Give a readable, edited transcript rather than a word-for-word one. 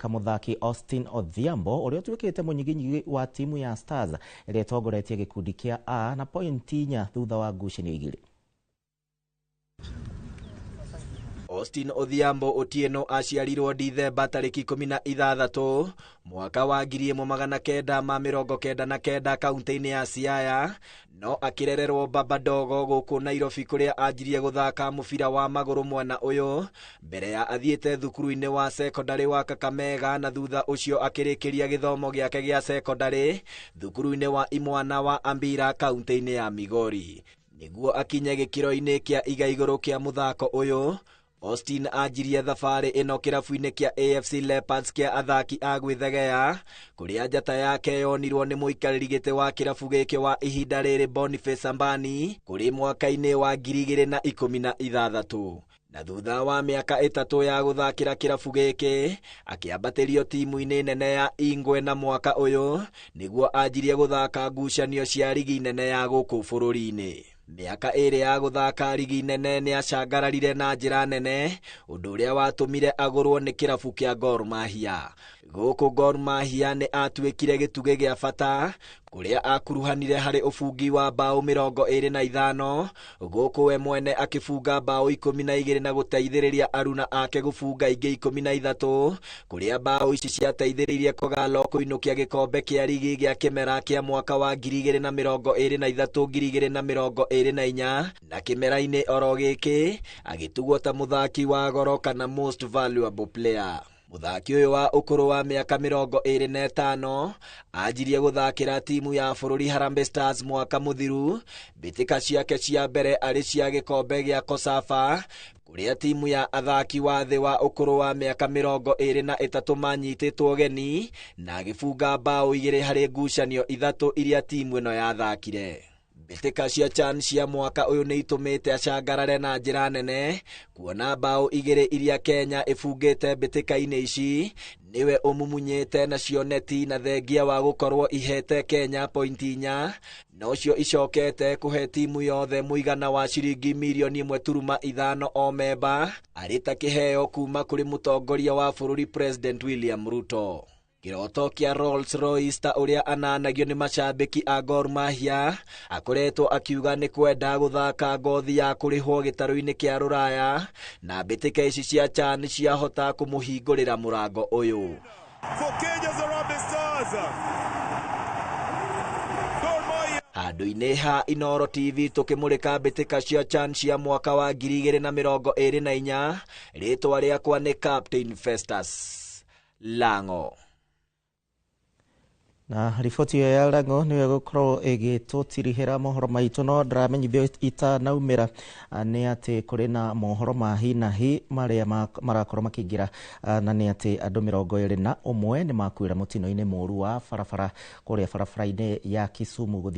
Mũthaki Austin Odhiambo ũrĩa ũtuĩkĩte mũnyiginyigi wa timu ya Stars ĩrĩa ĩtongoretie gĩkundi kĩa A na pointi 4 thutha wa ngucanio 2. Austin Odhiambo Otieno aciarirwo Dithemba tarĩki 16 mwaka wa 1999 kaunti-inĩ ya Siaya, no akĩrererwo Baba Dogo gũkũ Nairobi kũrĩa anjirie gũthaka mũbira wa magũrũ mwena ũyũ mbere ya athiĩte thukuru-inĩ wa sekondarĩ wa Kakamega, na thutha ũcio akĩrĩkĩria gĩthomo gĩake gĩa sekondarĩ thukuru-inĩ wa Imwana wa Ambira kaunti-inĩ ya Migori. Nĩguo akinye gĩkĩro-inĩ kĩa iga igũrũ kĩa mũthako ũyũ, Austin anjirie thabarĩ ĩno kĩrabu-inĩ kĩa AFC Leopards kĩa athaki a gwĩthegea, kũrĩa njata yake yonirwo nĩ mũikarĩri gĩtĩ wa kĩrabu gĩkĩ wa ihinda rĩrĩ Boniface Ambani kũrĩ mwaka-inĩ wa 2016. Na thutha wa mĩaka 3 ya gũthakĩra kĩrabu gĩkĩ, akĩambatĩrio timu-inĩ nene ya Ingwe, na mwaka ũyũ nĩguo anjirie gũthaka ngucanio cia rigi nene ya gũkũ bũrũri-inĩ. Mĩaka 2 ya gũthaka rigi nene nĩ acangararire na njĩra nene, ũndũ ũrĩa watũmire agũrwo nĩ kĩrabu kĩa Gor Mahia. Gũkũ Gor Mahia nĩ atuĩkire gĩtugĩ gĩa bata, kũrĩa akuruhanire harĩ ũbungi wa mbaũ 25, gũkũ we mwene akĩbunga mbaũ 12 na gũteithĩrĩria aruna ake gũbunga ingĩ 13, kũrĩa mbaũ ici ciateithĩrĩirie Kogalo kũinũkia gĩkombe kĩa rigi gĩa kĩmera kĩa mwaka wa 2023 2024, na kĩmera-inĩ oro gĩkĩ agĩtugwo ta mũthaki wa goro kana most valuable player. Mũthaki ũyũ wa ũkũrũ wa mĩaka 25 anjirie gũthakĩra timu ya bũrũri Harambee Stars mwaka mũthiru, mbĩtĩka ciake cia mbere arĩ cia gĩkombe gĩa COSAFA, kũrĩa timu ya athaki wa thĩ wa ũkũrũ wa mĩaka 23 manyitĩtwo ũgeni na agĩbunga mbaũ 2 harĩ ngucanio 3 iria timu ĩno yathakire. Mbĩtĩka cia CHAN cia mwaka ũyũ nĩ itũmĩte acangarare na njĩra nene, kuona mbaũ 2 iria Kenya ĩbungĩte mbĩtĩka-inĩ ici nĩwe ũmumunyĩte nacio neti, na thengia wa gũkorwo ihete Kenya pointi 4, nocio icokete kũhe timu yothe mũigana wa ciringi mirioni 1.5 o memba arĩ ta kĩheo kuma kũrĩ mũtongoria wa bũrũri President William Ruto. Kĩroto kĩa Rolls Royce ta ũrĩa ananagio nĩ macambĩki a Gor Mahia, akoretwo akiuga nĩ kwenda gũthaka ngothi ya kũrĩhwo gĩtarũ-inĩ kĩa rũraya, na mbĩtĩka ici cia CHAN ciahota kũmũhingũrĩra mũrango ũyũ. For Kenya's Harambee Stars. Gor Mahia. Handũ-inĩ ha Inooro TV tũkĩmũrĩka mbĩtĩka cia CHAN cia mwaka wa 2024, rĩtwa rĩakwa nĩ Captain Festus Lango. Na riboti ĩyo ya Lango nĩyo ĩgũkorwo ĩgĩtũtirihĩra mohoro maitũ, no ndĩramenyithio itanaumĩra nĩ atĩ kũrĩ na mohoro ma hi na hi marĩa marakorwo makĩingĩra, na nĩ atĩ andũ 21 nĩ makuĩra mũtino-inĩ mũru wa barabara kũrĩa barabara-inĩ ya Kisumu gũthiĩ